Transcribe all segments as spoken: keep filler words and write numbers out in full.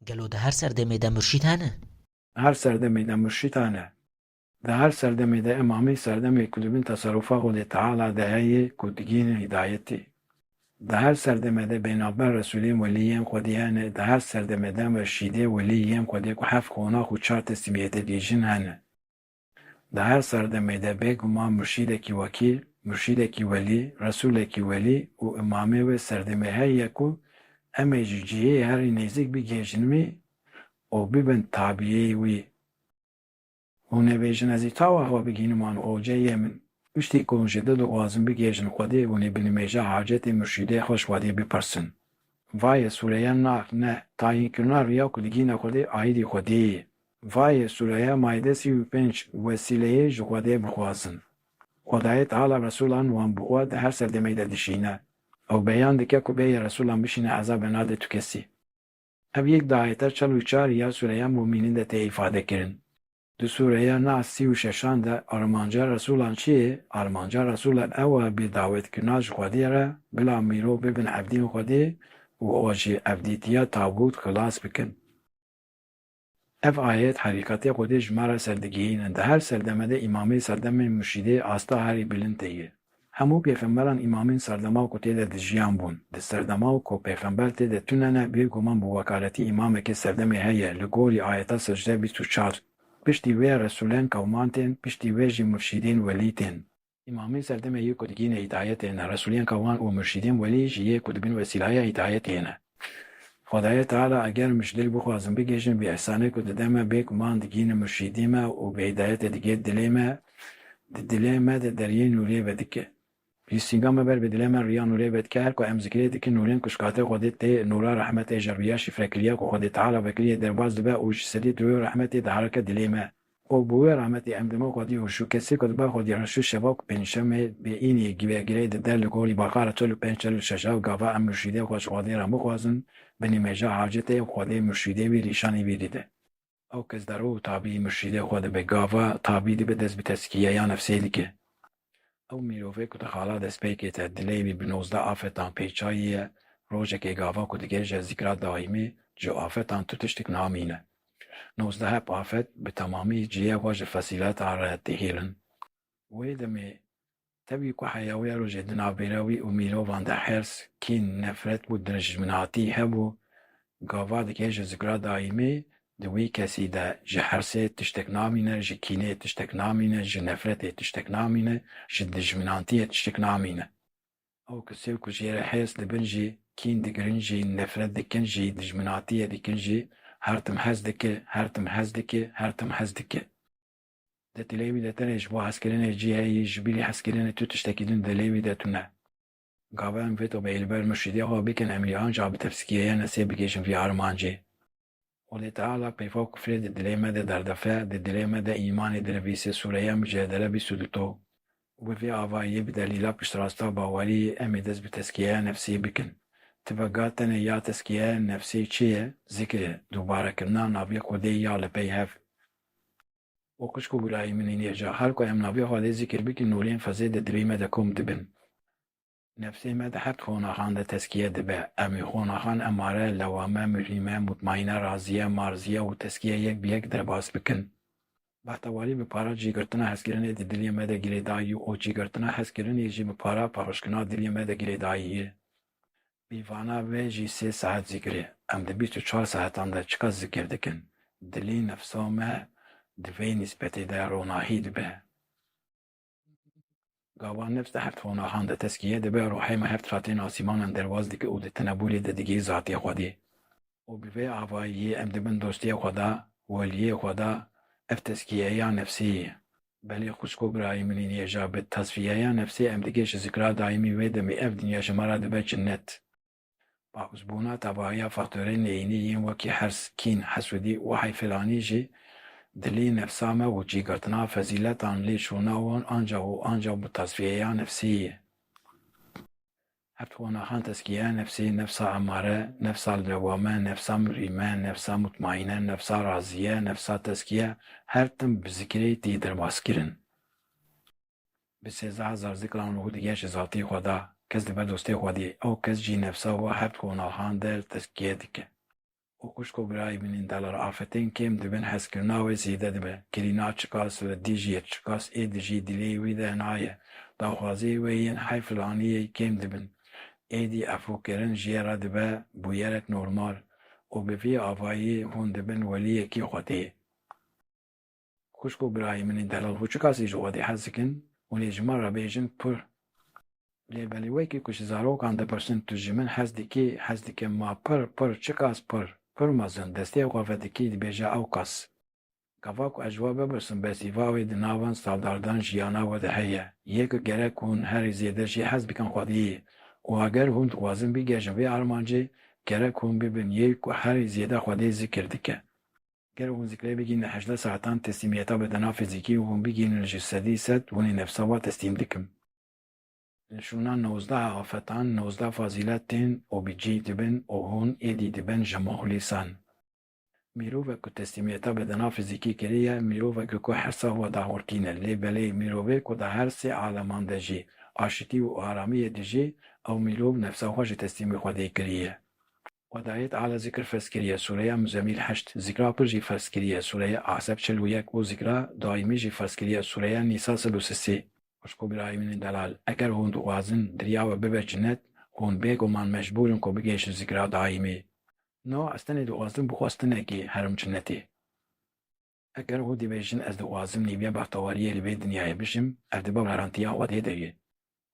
Gelo di her serdemê de murşîd hene? Her serdemê de murşîd hene. Di her serdemê de îmamî serdemê ku di bin teserufa Xwedê Teala de heye ku digihîne hîdayetê. Di her serdemê de bênavber resûlên welî yên Xwedê hene, di her serdemê de murşîdê welî yên Xwedê ku heft qonax û çar teslîmiyetê dibêjin hene. Di her serdemê de bêguman murşîdekî wekîl, murşîdekî welî, resûlekî welî û îmamê wê serdemê heye ku em ê ji cihê herî nêzîk bigihêjin wî û bibin tabîyê wî. Hûn ê bêjin, ez ê çawa xwe bigihînim wan oceyê min? Piştî ku hûn ji dil dixwazin bigihêjin Xwedê, hûn ê bi nimêja hacetê murşîdê xwe ji Xwedê bipirsin. Vayê sûreya Nahl, ne, tayînkirina riya ku digihîne Xwedê aîdî Xwedê ye. Vayê sûreya Maîde sî û pênc, wesîleyê ji Xwedê bixwazin. Xwedayê Teala resûlan wan bi xwe di her serdemê de dişîne. Ew beyan dike ku bêyî resûlan bişîne ezabê nade tu kesî. Ev yek di ayeta çel û çar ya sûreya Mumînîn de tê îfadekirin. Di sûreya Nas sî û şeşan de armanca resûlan çi ye? Armanca resûlan ew e bi dawetkirina ji Xwedê re bila mirov bibin evdîn Xwedê û ji evdîtiya tawût xilas bikin. Ev ayet herîkatê Xwedê ji me re serdigihînin. Di her serdemê de îmamê serdemê murşîdê asta herî bilind tê ye. Hemû pêxemberan îmamên serdema ku tê de dijiyan bûn. Di serdema ku pêxember tê de tune ne, bêguman bi wekaletî îmamekê serdemê heye, li gorî ayeta Secde bîst û çar. Piştî wê resûlên qewman tên, piştî wê jî murşîdên welî tên. Îmamên serdemê yê ku digihîne hîdayetê ne, resûlên qewman û murşîdên welî jî yê ku dibin wesîlaya hîdayetê ne. Xwedayê Teala eger em ji dil bixwazin bigihêjin vî îhsanê ku dide me, bêguman digihîne murşîdê me û bi hîdayetê digihê dilê me, di dilê me de deriyê nûrê vedike. Lîstinga me ber bi dilê me riya nûrê vedike, her ku em zikrê dikin nûrên ku ji katê Xwedê tê, nûra rehmetê ji riya şifrekiriya ku Xwedê Teala vekiriye derbas dibe û ji sedî di wê rehmetê diherike dilê me. Û bi wê rehmetê em dime Xwedî û şu kesê ku dibe Xwedî re şu şeva ku pêncşemê bê înî givegirê dide li gorî Beqara çel û pênc çel û şeş ew gava em murşîdê xwe ji Xwedê re bixwazin, bi nimêja hacetê Xwedê murşîdê wî rîşanî wî dide. Ew kes derû tabî murşîdê xwe dibe, gava tabî dibe dest bi teskiyeya nefsê dike. Ew mirovê ku di xala destpêkê de dilê wî bi nozdeh afetan pêçayî ye, rojekê gava ku digihêje zikra daîmî, ji afetan tu tiştik namîne. Nozdeh heb afet bi temamî cihê xwe ji fesîletan re dihêlin. Wê demê tevî ku heya wê rojê di navbêra wî û mirovan de hers, kîn, nefret û dijminatî hebû, gava digihêje zikra daîmî, di wî kesî de ji hersê tiştek namîne, ji kînê tiştek namîne, ji nefretê tiştek namîne, ji dijminatiyê tiştek namîne. Ew kesê ku jê re hêrs dibin jî, kîn digirin jî, nefret dikin jî, dijminatiyê dikin jî, her tim hez dike, her tim hez dike, her tim hez dike. Di dilê wî de tenê ji bo hezkirinê cî heyî, ji bîrî hezkirinê tu tiştekî din dilê wî de tune. Gava em vê tobeyê li ber murşîdê xwe bikin, em ê anca bi tevsikiyeya nefsê bigihêjin vî armancê. Xwedê Teala peyva kufrê di dilê me de derdixe, di dilê me de îmanê dinivîse, sûreya Mucedele bîst û du to. Û bi vê avayî bi delîla piştrasta bawerî em ê dest bi tezkiyeya nefsê bikin. Tibe ga tenê ya tezkiyeya nefsê çi ye? Zikir e, dubarekirina navê Xwedê ya li pey hev. Û xwişk û birayê min ên hêja, her ku em navê Xwedê zikir bikin, nûrên fezê di dilê me de kom dibin. Nefsê me di heft xonaxan de tezkiye dibe. Em ê xonaxan emare, lewame, murîme, mutmaîne, razîye, marzîye û tezkiye yek bi yek derbas bikin. Behtewarî bi para cîgirtina hezkirinê di dilê me de girêdayî û cîgirtina hezkirinê jî bi para paqijkirina dilê me de girêdayî ye. Bi vana vê jî sê saet zikirê. Em di bîst û çar saetan de çiqas zikir dikin? Dilê nefsa me di vê nîsbetê de ronahî dibe. Gava nefs di heft xonaxan de tezkiye dibe, ruhê me heft qatên asîmanan derbas dike û di tenebûrê de digihê zatê Xwedê. Û bi vê avayiyê em dibin dostê Xweda, weliyê Xweda, ev tezkiyeya nefsê ye. Belê xwişk û birayê min ên hêja, bi tesfiyeya nefsê em digihê ji zikra daîmî, wê demê ev dinya ji me re dibe cinnet. Paqijbûna tevahiya faktorên neyînî yên wekî hirs, kîn, hesûdî û heyfilanî jî dilê nefsa me û cîgirtina fezîletan lê şûna wan ancax û ancax bi tesfiyeya nefsê ye. Heft xonaxan tezkiyeya nefsê, nefsa emare, nefsa lewame, nefsa murîme, nefsa mutmaîne, nefsa razîye, nefsa tezkiye, her tim bi zikirê tê derbas kirin. Bi sêzdeh hezar zikran ruh digihê ji zatê Xweda, kes dibe dostê Xwedê, ew kes jî nefsa wî heft xonaxan de tezkiye dike. Û Xwişk û birayê min ên delal, afetên kêm dibin, hezkirina wê zêde dibe. Kirîna çiqas li dijî ye, çiqas ê dijî dilê wî de naye. Daxwazê wê yên hey filaniyê kêm dibin. Êdî efûkirin jê re dibe bûyerek normal û bi vî avayî hûn dibin weliyekî Xwedê. Xwişk û birayê min ên delal, hûn çiqasî ji Xwedê hez dikin, hûn ê ji min re bêjin pir. Lê belê wekî ku ji zarokan dipirsin, tu ji min hez dikî, hez dikim ma pir, pir, çiqas pir, pir mezin, destê xwe vedikî, dibêje ew qas. Gava ku ez ji we bipirsim, besîva wê di nava standardan jiyana we de heye. Yê ku gerek hûn herî zêde jê hez bikin Xwediyê. Û eger hûn dixwazin bigihêjin vê armancê, gerek hûn bibin yê ku herî zêde Xwedê zikir dike. Ger hûn zikrê bigihînin hejdeh saetan teslîmiyeta bedena fîzîkî û hûn bigihînin ji sedî sed, hûn ê nefsa we teslîm dikim. Li şûna nozdeh afetan, nozdeh fazîlet tên û bi cih dibin û hûn êdî dibin ji muxlîsan. Mirovek ku teslîmiyeta bedena fîzîkî kiriye, mirovek ku hesa xwe dahurtîne. Lê belê mirovê ku di her sê aleman de jî aşitî û aramiyê dijî, ew mirov nefsa xwe ji teslîmî Xwedê kiriye. Xwedayê Teala zikir ferz kiriye, Sureya Muzemîl heşt, zikra pir jî ferz kiriye, Sureya Ahzeb çil û yek, û zikra daîmî jî ferz kiriye, Sureya Nîsa sed û sisê. Xwişk û birayê min ên delal, eger hûn dixwazin diriya we bibe cinet, hûn bêguman mecbûr in ku bigihêjin zikra daîmî. No, ez tenê dixwazim bi xwestinekê herim cinetê. Eger hûn dibêjin, ez dixwazim nîviya bextewariyê li vê dinyayê bijim, ev dibe garantiya Xwedê de ye.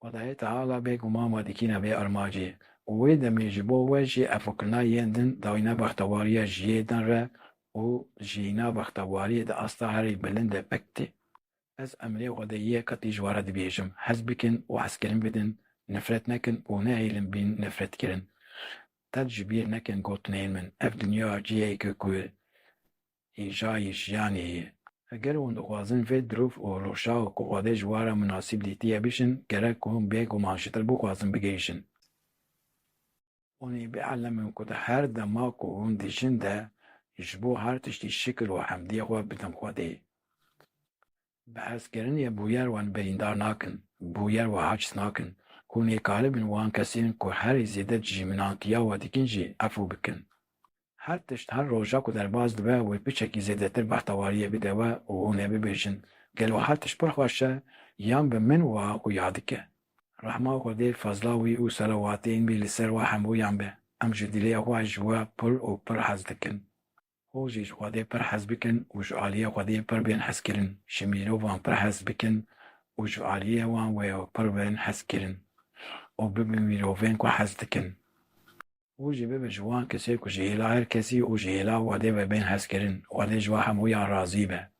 Xwedayê Teala bêguman we dikîne vê armancê û wê demê ji bo we jî efûkirina yên din dayîna bextewariya jiyê din re û jiyîna bextewariyê di asta herî bilind de pik tê. Ez emrê Xwedê yê qetî ji we re dibêjim, hez bikin û hezkirin bidin, nefret nekin û nehêlin bîn nefretkirin. Qet ji bîr nekin gotinên min, ev dinya ciheke ku hêjayî jiyanê ye. Eger hûn dixwazin vê dirûv û roşa ku Xwedê ji we re munasîb dîtiye bijin, gerek ku hûn bêguman ji te bixwazin bigihêjin. Hûn ê bielemin ku di her dema ku hûn dijin de ji bo her tiştî şikir û hemdiyê xwe bidin Xwedê. Bi hezkirinê bûyer wan birîndar nakin, bûyer wa haciz nakin. Hûn ê kalibin wan kesên ku herî zêde dijminantiya we dikin jî efû bikin. Her tişt, her roja ku derbas dibe, wê piçekî zêdetir bextewariyê bide we û hûn ê bibêjin, gelo her tişt pir xweş e, yan bi min wiha xuya dike? Rehma Xwedê, fezla wî û selawatên wî li ser we hemûyan be. Em ji dilê xwe ji we pir û pir hez dikin. Hûn jî ji Xwedê pir hez bikin û ji aliyê Xwedê pir bên hezkirin. Ji mirovan pir hez bikin û ji aliyê wan wê pir bên hezkirin û bibin mirovên ku hez dikin. Hûn jî bibin ji wan kesê ku ji hêla her kesî û ji hêla Xwedê ve bên hezkirin. Xwedê ji we hemûyan razî be.